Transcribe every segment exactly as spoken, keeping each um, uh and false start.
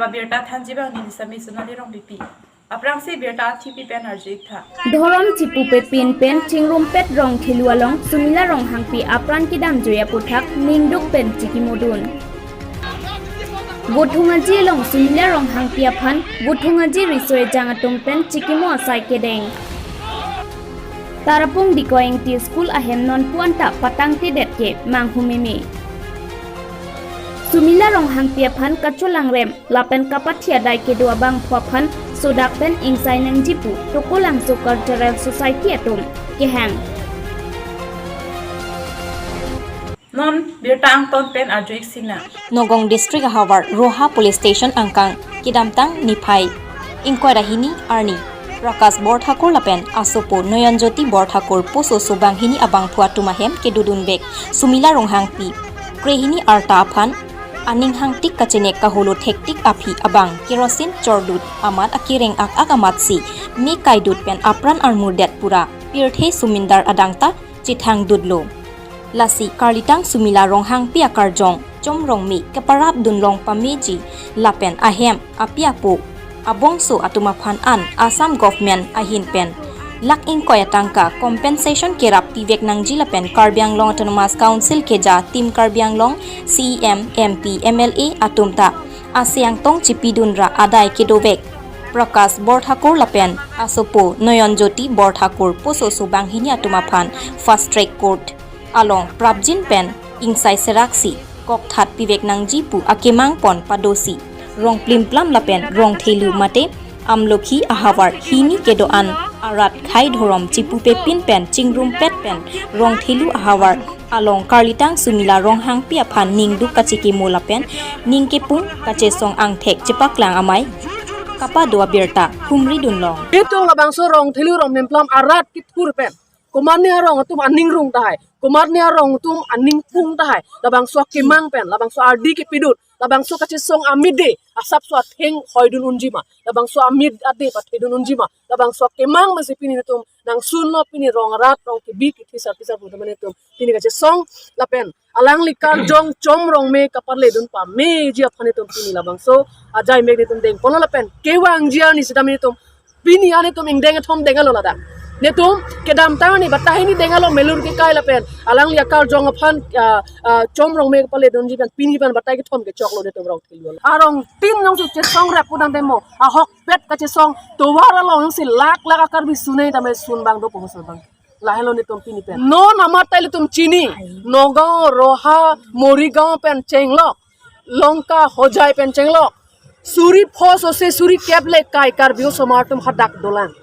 Abirta thanji abang neli Sami Sonali Rongpipi. Aphrangsi birta athipi pen arju-ik tha. Dhorom chipupepin pen chingrumpet Rongthelu along Sumila Ronghangpi apran kedamjui aputhak ningduk pen chikimodun. Vothung Aji along Sumila Ronghangpi aphan Vothung Aji riso ejang atum pen chikimo asai kedeng. Tarapung Dikoi Ingti School ahem nonpu anta patangtedet ke manghumeme. Sumila Ronghangpi aphan kacholangrem lapen kapathi adai kedo abangphu aphan sodak pen ingsai nangji pu Tokolangso Cultural Society atum kehang. Non birta angton pen arju-ik sinang. Nagaon District ahavar Roha Police Station angkang kedamtang niphai ingkoi ra hini arni Prakash Borthakur lapen asopo Noyonjyoti Borthakur poso so banghini abangphu atum ahem kedodunvek Sumila Ronghangpi krehini arta aphan aning hangtik kachenek kaholo thektik aphi abang kerosene chordut amat akereng ak-ak amatsi me kaidut pen apran armurdet pura pirthe sumindar adang ta chethangdutlo. Lasi karlitang Sumila Ronghangpi akarjong Chom Rongme keparapdunlong pameji lapen ahem api apo abongso atum aphan an Assam government ahin pen lakh ingkoi atangka compensation kerap pivek nangji lapen Karbi Anglong Autonomous Council keja Team Karbi Anglong, C E M, M P, M L A atum ta aseng tong chipidun ra adai kedovek Prakash Borthakur lapen asopo Noyonjyoti Borthakur poso so banghini atum aphan Fast Track Court along prapjin pen ingsai seraksi kokthat pivek nangji pu akemang pon padosi Rongplimplam lapen Rongthelu mate Amlokhi ahavar hini kedo-an arat khei dhorom chipupepin pen chingrumpet pen Rongthelu ahavar along karlitang Sumila Ronghangpi aphan ningduk kachikimo lapen ning kepung kachesong angthek chepaklang amei kapado abirta humridunlong. Itum labangso Rongthelu Rongplimplam arat kethur pen komatne arong atum aning rung tahai, komatne arong atum aning pung tahai, labangso akemang pen, labangso ardi kepidun, labangso kachesong amide asapso atheng hoidun unji ma, labangso amide pathedun unji ma, labangso akemang masi pini netum nangsunlo, pini rong arat rong kebi kethe sarpi sarpo atum netum pini kachesong lapen alangli karjong Chom Rongme kaparledun pameji aphan netum pini labangso ajai mek netum dengponlo lapen kevangji arni sita netum pini an netum ingdeng kethom denglo ladak. Netum kedamtang arni batai hini denglo melur kekai lapen alangli akarjong aphan, ah, ah, Chom Rongme kaparledunji pen pini pen batai kethom kechoklo netum Rongthelu. Arong tin jongsi chesong rep pudang demo ahokpet kachesong tovar along jongsi lakh lakh a-Karbi sunei tame sun abang do pu so abang. Lahelo netum pini pen. Non amat ta ilitum chini. Nagaon, Roha, Morigaon pen chenglok, Lanka, Hojai pen chenglok, suri pho sose suri kep le kai Karbi osomar atum hadak dolang.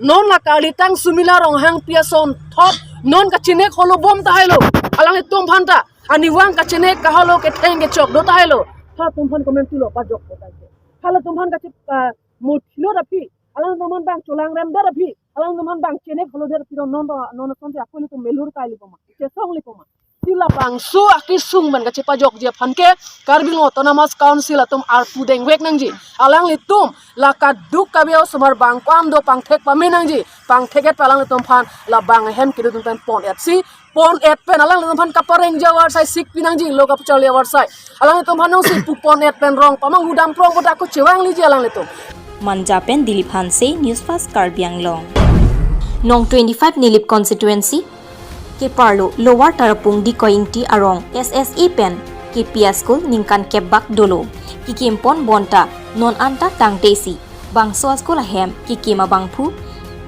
Non la karlitang Sumila Ronghangpi asonthot non kachenek holo bom tahailo. Alanglitum aphan ta anivang kachenek kaholo ketheng kechok do tahailo. Halatum aphan comment tulo pajok do tahai. Halatum aphan kache, ah, muthilo aphi. Alangtum aphan bang cholangrem do aphi. Alangtum aphan bang chenek holo do aphi, non do, non asonsi ako ilitum melur kai lipo ma, chesong lipo ma. Ti labangso akesung pen kachepajokji aphan ke Karbi Anglong Autonomous Council atum arpu dengvek nangji. Alanglitum la kaduk kabe osomar bang ko-an do pangthek pame nangji. Pangthek-et pen alanglitum aphan labang ahem kedodun pen pon-et si, pon-et pen alanglitum aphan kaparengji avarsai sikpi nangji, lo kapacharli avarsai. Alanglitum aphan nangsi pu pon-et pen rong pamanghu dam prong kodak ko chevangliji alanglitum. Manja pen Dilip Hanse, News Fast Karbi Anglong. Nong twenty-five Nilip constituency keparlo Lower Tarapung Dikoi Ingti arong S S A pen K P school ningkan kep bak dolo. Kikim pon bonta non anta tangte si bangso school ahem kikim abangphu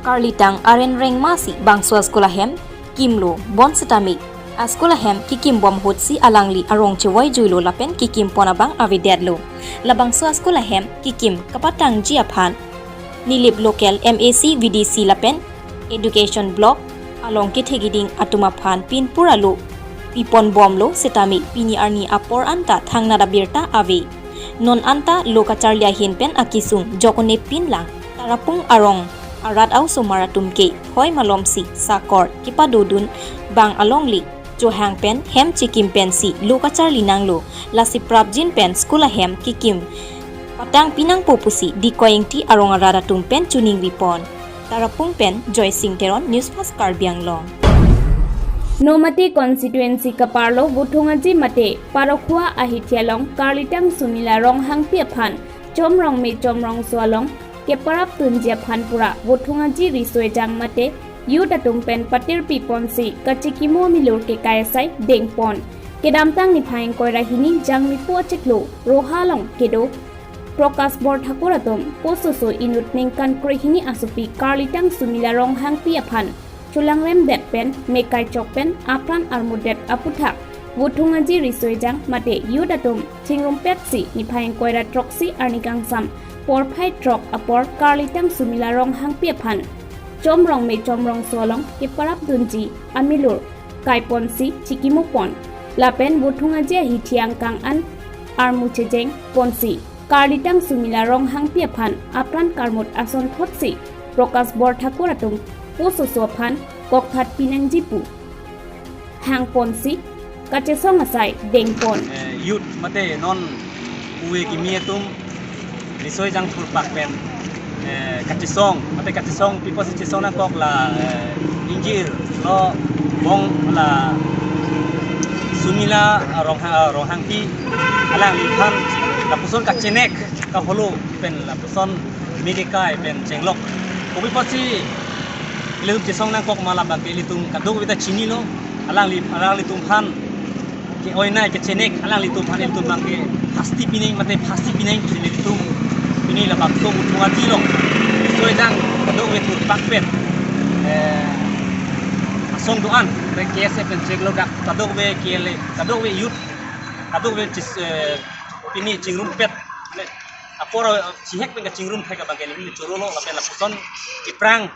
karlitang Aren Rengma si bangso school ahem kimlo, bonsitame school ahem kikim bom ahut si alangli arong chevoi juilo lapen kikim pon abang avedetlo. Labangso school ahem kikim kapatangji aphan Nilip local M A C, V D C lapen education block along kethe keding atum aphan pinpur alo pipon bomlo, sitame pini arni apor anta thangnat abirta ave. Non anta lo kacharli ahin pen akesung jokone pinlang. Tarapung arong arat a-osomar atum ke hoi malomsi sakor kepadodun bang alongle chohang pen hem chikim pensi lo kacharli nanglo. Lasi prapjin pen school ahem kikim patangpi nangpo pusi Dikoi Ingti arong arat atum pen choningri pon. Tarapung pen Joy Singh Teron, News Fast Karbi Anglong. Nomati constituency keparlo Vothung Aji mate Parokhua ahithi along karlitang Sumila Ronghangpi aphan Chomrong me chomrongso along keparap dunji aphan pura Vothung Aji riso ejang mate youth atum pen patirpi ponsi kachikimo milur kekai asai dengpon. Kedamtang niphai ingkoi ra hini Jangmipo achiklo Roha along kedo Prakash Borthakur atum pososo inut ningkan krehini asopi Karlitang Sumila Ronghangpi aphan chulangremdet pen mekai chok pen apran armudet aputhak Vothung Aji riso ejang mate youth atum chingrumpetsi niphai ingkoi ra throksi arni kangsam porphai throk apor Karlitang Sumila Ronghangpi aphan chomrong me chomrongso along keparap dunji amilur kaiponsi chikimo pon. Lapen Vothung Aji ahithi angkang an armu chejeng ponsi Karlitang Sumila Ronghangpi aphan apran karmut asonthotsi Prakash Borthakur atum pososo aphan kokthat pinangji pu hangponsi kachesong asai dengpon. Eh, youth mate non uwe kimi atum riso ejang thurpak pen, eh, kachesong mate kachesong piposi chesong nangkok la, eh, ingjir lo bong la Sumila Rongha-, Ronghangpi alangliphan lapuson kachenek kaholo pen lapuson mekai pen chenglok. Kopi apotsi ilitum chesong nangkok ma labang ke ilitum kadokave ta chinilo, alangli alanglitum aphan ke-oinai kechenek alanglitum aphan ilitum abang ke phasti pinang mate phasti pinang pusi ilitum pini labangso Vothung Aji along riso ejang kadokave thurpak pen, eh, asong do-an pen K S A pen chiklo dak kadokave K L A kadokave youth kadokave chis-, eh, pini chingrumpet le apor, eh, chihek pen kachingrum thek abang ke neli chorolo lapen lapuson iphrang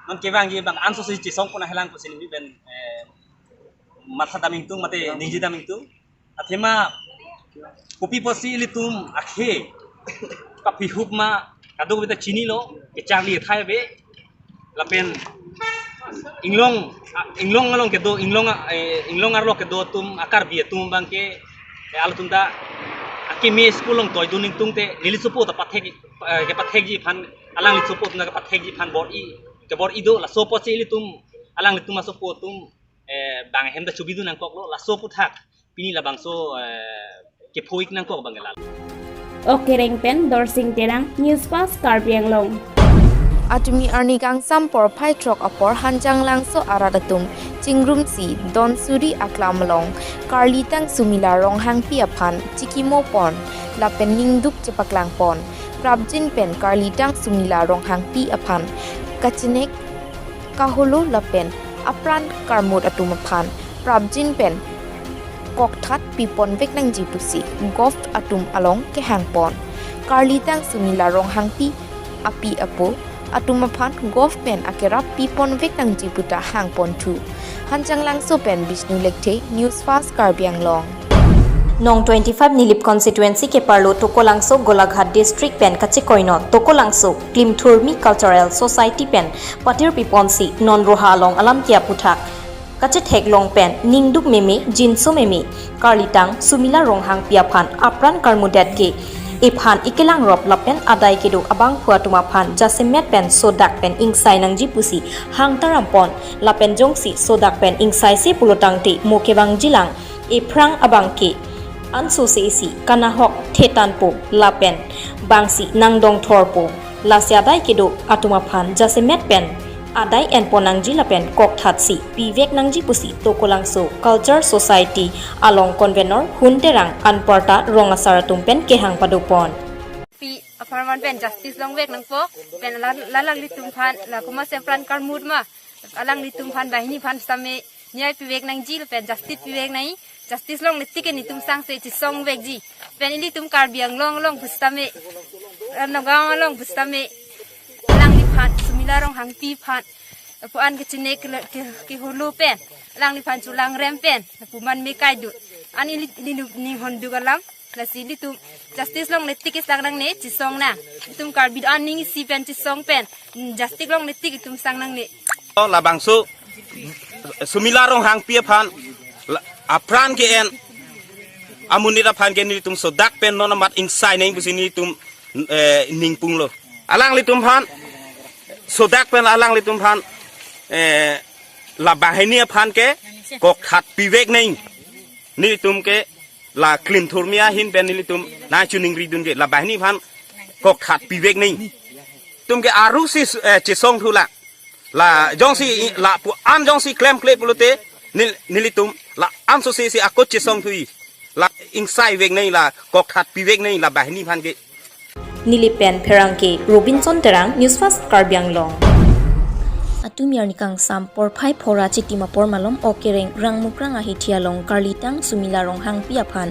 non kevangji abang ansose chesong pon ahelang pusi neli pen, eh, matha dam ingtung mate ningje dam ingtung. Athema kopi apotsi ilitum akhei kapihup ma kadokave ta chinilo, kecharli athai ave lapen inglong, ah, inglong along kedo, inglong, ah, eh, inglong arlo kedo atum a-Karbi atum abang ke, eh, halatum ta akimi school along toidun ingtung te neli sopo ta pathek, eh, kepathekji aphan alangli sopo atum ta kepathekji aphan bor-i kebor-i do. Laso apotsi ilitum alanglitum asopo atum, eh, bang ahem ta chobidun nangkoklo, laso aputhak pini labangso, eh, kephoik nangkok abang ke lalo. Okereng pen Dorsing Terang, News Fast Karbi Anglong. Achumi arni kangsam porphai throk apor Hanjanglangso arat atum chingrumsi Donsuri aklam along Karlitang Sumila Ronghangpi aphan chikimo pon lapen ningduk chepaklang pon. Prapjin pen Karlitang Sumila Ronghangpi aphan kachenek kaholo lapen apran karmut atum aphan prapjin pen kokthat piponvek nangji pusi govt atum along kehang pon. Karlitang Sumila Ronghangpi api apo atum aphan govt pen akerap piponvek nangji puta hangponthu. Hanjanglangso pen Bishnu Lekthe, News Fast Karbi Anglong. Nong twenty-five Nilip constituency keparlo Tokolangso Golaghat district pen kachikoinon Tokolangso Klimthurmi Cultural Society pen patirpi ponsi non Roha along alam ke aputhak kachetheklong pen ningduk meme jinso meme Karlitang Sumila Ronghangpi aphan apran karmudet ke ephan ikelangrop lapen adai kedo abangphu atum aphan jasemet pen sodak pen ingsai nangji pusi hangtaram pon lapen jongsi sodak pen ingsaise pulotangte mo kevangjilang ephrang abang ke ansose isi kanahok thetanpo lapen bangsi nangdongthorpo. Lasi adai kedo atum aphan jasemet pen adai enpon nangji lapen kokthatsi pivek nangji pusi Tokolangso Culture Society along convenor Hun Terang anparta rong asar atum pen kehang padopon. Pi apharman pen justice longvek nangpo pen la, la alanglitum aphan la komatsi apran karmut ma alanglitum aphan banghini aphan sitame nyai pivek nangji lapen justice pivek nangji, justice longle tik ke netum sangse chesongvekji. Pen ilitum Karbi Anglong along pusitame, eh, Nagaon along pusitame, alangliphan, Sumila Ronghangpi aphan, eh, pu-an kechenek ke, ke, keholo pen, alangliphan chulangrem pen, lapu man mekai do. An ili, ili ninghon duk alam, lasi ilitum justice longle tik ke sang nangne, chesong nang. Ilitum Karbi do-an ning isi pen chesong pen, justice longle tik itum sang nangne. Labangso Sumila Ronghangpi aphan la, apran ke-en amonit aphan ke nelitum sodak pen non amat ingsai nang pusi nelitum, eh, ningpunglo. Alanglitum aphan sodak pen alanglitum aphan, eh, la banghini aphan ke kokthat pivek nang. Nelitum ke la Klimthurmi ahin pen nelitum nangchiningridun ke la banghini aphan kokthat pivek nangji. Itum ke aru si, eh, chesong thu la. La jongsi lapu-an jongsi klemkle pulote nel-, nelitum la-an sose si ako chesong thuji. La ingsai vek nangji, la kokthat pivek nangji la banghini aphan ke. Neli pen pherangke Robinson Terang, News Fast Karbi Anglong. Atum arni kangsam porphai phora chitim apor malom Okereng Rangmukrang ahithi along karlitang Sumila Ronghangpi aphan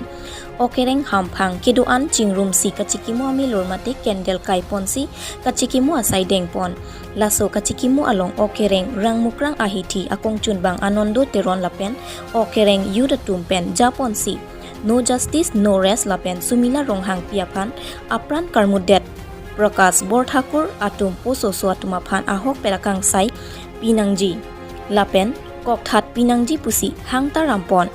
Okereng hamphang kedo-an chingrumsi kachikimo amelur mate candle kaiponsi kachikimo asai dengpon. Laso kachikimo along Okereng Rangmukrang ahithi akongchunbang Anando Teron lapen Okereng youth atum pen japonsi No Justice, No Rest lapen Sumila Ronghangpi aphan apran karmutdet Prakash Borthakur atum pososo atum aphan ahokpet akangsai pinangji lapen kokthat pinangji pusi hangta rampon.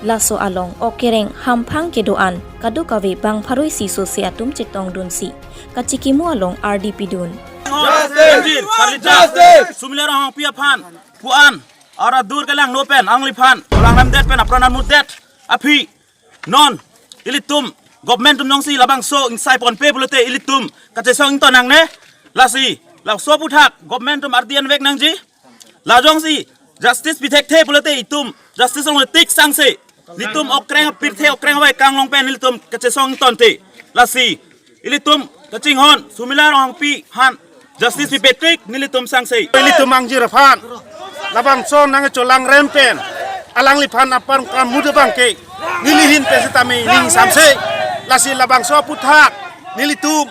Laso along Okereng hamphang kedo-an kadokave bang pharoi si sose atum chetongdunsi kachikimo along ardi pidun. Justice! Justice! Sumila Ronghangpi aphan pu-an ara dur kelang no pen alangliphan alang namdet pen apran namutdet aphi non ilitum government atum jongsi labangso ingsai ponpe pulote ilitum kachesong ington nangne. Lasi laso aphuthak government atum ardi envek nangji. La jongsi justice pithekthe pulote itum justice along tik sangse. Nelitum Okereng pirthe Okereng avai kanglong pen nelitum kachesong tonte. Lasi ilitum kachinghon Sumila Ronghangpi aphan justice pipetik nelitum sangse. Ilitum mangjir aphan labangso nangcholang rem pen alangliphan apran karmut abang ke neli ahin pen setame ning samse. Lasi labangso aphuthak nelitum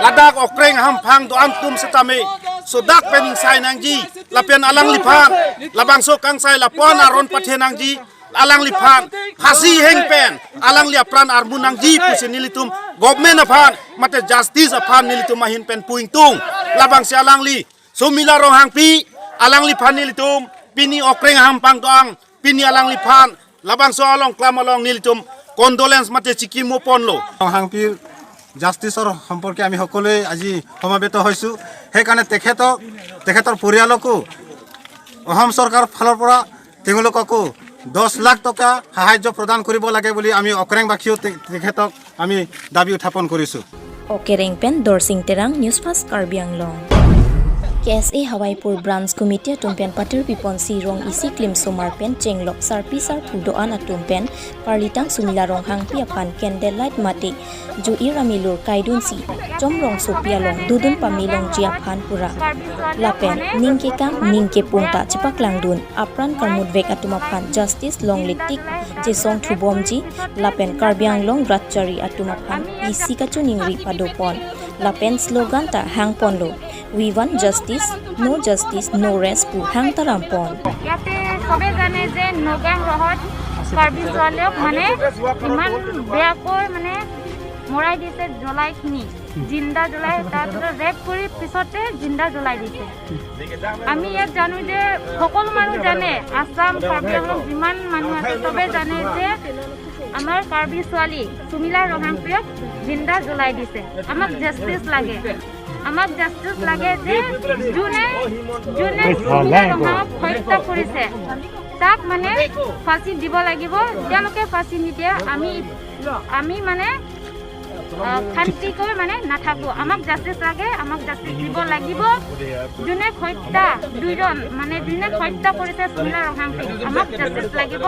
ladak Okereng hamphang do-an atum setame sodak pen ingsai nangji lapen alangliphan labangso kangsai lapu-an aron pathe nangji, alangliphan phasi heng pen alangli apran armu nangji pusi nelitum government aphan mate justice aphan nelitum ahin pen pu ingtung. Labangsi alangli Sumila Ronghangpi alangliphan nelitum pini Okereng hamphang do-an pini alangliphan labangso along klam along nelitum condolence mate chikimo ponlo. Ronghangpi জাষ্টিছৰ সম্পৰ্কে আমি সকলোৱে আজি সমবেত হৈছোঁ। সেইকাৰণে তেখেতক, তেখেতৰ পৰিয়ালকো অসম চৰকাৰৰ ফালৰ পৰা তেওঁলোককো দহ লাখ টকা সাহায্য প্ৰদান কৰিব লাগে বুলি আমি অকৰেংবাসীয়েও তে-, তেখেতক আমি দাবী উত্থাপন কৰিছোঁ। Okereng pen Dorsing Terang, News Fast Karbi Anglong. K S A Hawaipur Branch Committee atum pen patir piponsi rong isi klimsomar pen chenglok sarpi sarpo do-an atum pen karlitang Sumila Ronghangpi aphan candle light mate ju-ir amelur kaidunsi chomrongsopi along dodun pamelongji aphan pura lapen ning kekang ning kepung ta chepaklangdun apran karmutvek atum aphan justice longle tik chesong thubomji lapen Karbi Anglong rat chari atum aphan isi kachiningri padopon lapen slogan ta hangponlo, "We want justice, no justice, no rest" pu hangta rampon. ইয়াতে সবে জানে যে নগাঁও ৰহত কাৰ্বি ছোৱালীক মানে ইমান বেয়াকৈ মানে মৰাই দিছে, জ্বলাই কিনি জিন্দা জ্বলাই, তাৰপিছত ৰেপ কৰি পিছতে জিন্দা জ্বলাই দিছে। আমি ইয়াত জানো যে সকলো মানুহ জানে, আছাম, কাৰ্বি আংলং যিমান মানুহ আছে সবে জানে যে আমাৰ কাৰ্বি ছোৱালী সুমিলা ৰংহাংপিয়ক জিন্দা জ্বলাই দিছে। আমাক জাষ্টিচ লাগে, আমাক জাষ্টিচ লাগে যে যোনে, যোনে সুমিলা ৰংহাংক হত্যা কৰিছে তাক মানে ফাঁচী দিব লাগিব। তেওঁলোকে ফাঁচী নিদিয়ে আমি, আমি মানে আহ, শান্তিকৈ মানে নাথাকো। আমাক জাষ্টিচ লাগে, আমাক জাষ্টিচ দিব লাগিব। যোনে হত্যা, দুইজন মানে যোনে হত্যা কৰিছে সুমিলা ৰংহাংপিক, আমাক জাষ্টিচ লাগিব।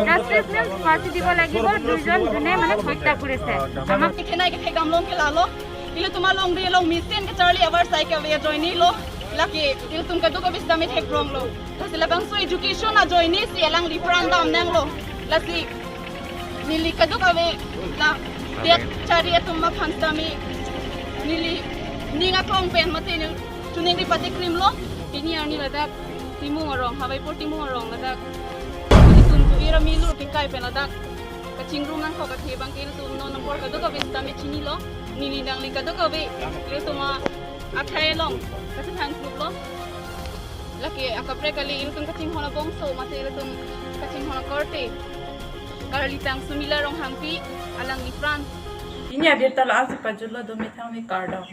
জাষ্টিচ মিনছ ফাঁচী দিব লাগিব দুইজন যোনে মানে হত্যা কৰিছে। আমাক Kenai ke thek damlong ke lalo. Ilitum alongri along mesen kacharli avarsai ke ave ajoinelo. Lake ilitum kadokave sitame thekronglo. Lasi labangso education ajoinesi alangliphan dam nanglo. Lasi neli kadokave la det chari atum aphan sitame neli ning aklong pen mate neli chiningri patikrimlo. Pini arni ladak Timung arong, Hawaipur Timung arong ladak ilitum ju-ir amelur kekai pen ladak kachingrum nangkok athe abang ke ilitum non apor kadokave sitame chinilo. Neli nangli kadokave ilitum akhai along kachethan kluklo. Lake akaprek kali, ilitum kachinghon abongso mate ilitum kachinghon akorte karlitang Sumila Ronghangpi alangliphan. Pini abirta la-ansi pajutlo, do methang ni kardom.